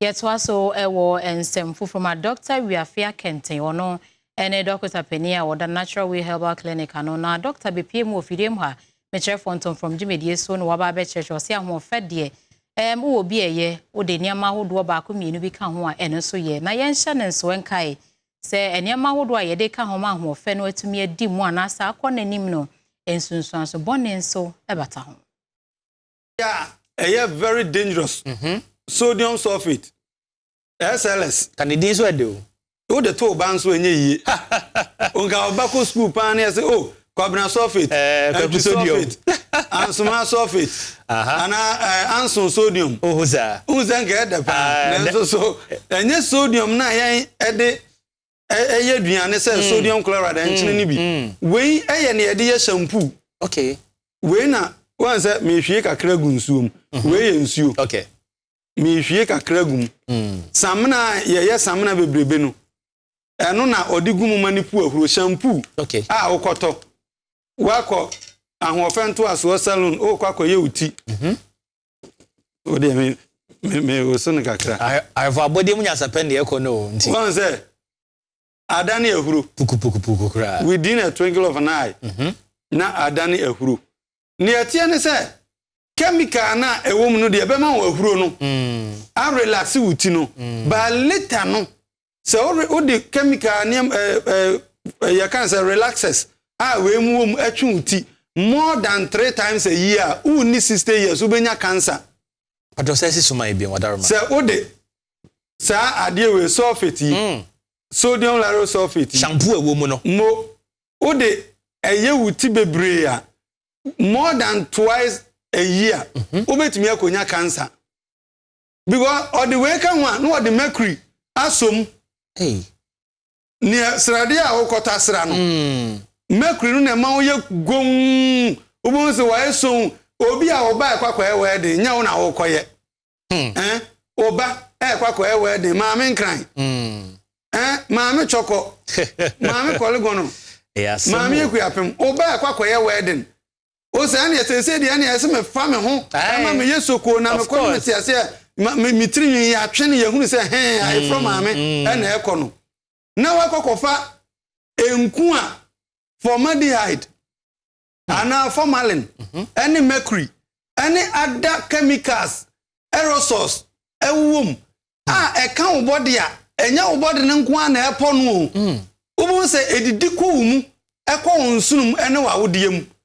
Yɛtoa so wɔ nsɛm foforɔ ma Dr. Wiafe Akenten, ɔno ne dɔkota panin a wɔda Natural Way Herbal Clinic ano, na dɔkta bepie mu wɔ fidie mu ha mekyerɛ fɔntɔmfrɔm dwumadie so na waba abɛkyerɛkyerɛ. Ɔse ahoɔfɛ deɛ, wowɔ bi a ɛyɛ wode nneɛma ahodoɔ baako mmienu bi ka ho a, ɛno nso yɛ. Na yɛnhyɛ ne nso nkae sɛ nneɛma ahodoɔ a yɛde ka ho ma ahoɔfɛ no atumi adi mu anaasɛ akɔ n'anim no, nsunsuanso bɔne nso bata ho. Ɛyɛ very dangerous. Sodium sulfate, SLS. Ka ne din so ɛde o. Wode to ba nso, ɛnyɛ yie. Nka ɔba kɔ school paa ne yɛ sɛ, "Oh, Kwabena sulfate, Kwaku sodium, sulfate, Ansoma sulfate anaa Anson sodium." Ohu saa. Wohu sɛ nka ɛdɛ paa, nanso so ɛnyɛ sodium na yɛn ɛde ɛyɛ aduane sɛ sodium chloride, ɛnkyene no bi. Wei ɛyɛ ne yɛde yɛ shampoo. Wei na wɔn sɛ mehwie kakra gu nsuo mu. Wei yɛ nsuo. Mehwie kakra gu mu. Samina a yɛyɛ samina bebrebe no, ɛno na ɔde gu mu ma ne pu ahuro. Shampoo a wokɔtɔ, wakɔ Ahoɔfɛ Ntoasoɔ Salon, wokɔ akɔyɛ wo ti, wodeɛ me woso no kakra. Ahwɛfo, abɔdeɛ mu nyansapɛ ne ɛkɔ no o, nti. Wɔn sɛ adane ahuro. Pukupukupuku koraa. Within a twinkle of an eye na adane ahuro. Nea ɛteɛ ne sɛ chemical na ɛwɔ mu no deɛ, ɛbɛma wo ahuro no arelax wo ti no, but later no, sɛ wode chemical nneɛma ɛɛ ɛɛ yɛka sɛ relaxers a wei mu wɔ mu ɛtwe wo ti more than three times a year a, wonni 60 years, wobɛnya cancer. Patɔ sɛ ɛsi soma ebi wadaroma. Sɛ wode saa adeɛ wei, sulfate yi, sodium lauryl sulfate yi, shampoo ɛwɔ mu no, mo wode ɛyɛ wo ti bebree a, more than twice a year, wobɛtumi akɔnya cancer, because ɔde wei ka ho a, na ɔde mercury asom. Hey. Nea sradeɛ a wokɔtɔ asra no, mercury no na ɛma woyɛ gom. Wobɛhu sɛ wɔayɛ som obi a ɔba ɛkɔ akɔyɛ wedding, nyɛ wo na wokɔyɛ. Ɛn ɔba ɛkɔ akɔyɛ wedding, Maame Nkran, ɛn Maame Kyɔkɔ, Maame Kɔlegono, Ɛyɛ asɛm Maame o. Ekuapem, ɔba ɛkɔ akɔyɛ wedding o, sɛ ɛne ɛsɛ deɛ, ɛne ɛsɛ mefa me ho ɛma meyɛ soko na mekɔ no, mete aseɛ me tiri nwi yɛatwe no, yɛhunu sɛ hɛn ayeforɔ maame ɛna ɛkɔ no, na wakɔ kɔfa nku a formaldehyde anaa formalin ɛne mercury ɛne other chemicals, aerosols ɛwɔ mu a ɛka wo body a, ɛnyɛ wo body no nko ara na ɛpɔ no o. Wobɛhu sɛ ɛdidi kɔ wo mu, ɛkɔ wo nsonom ɛne w'awodeɛ mu.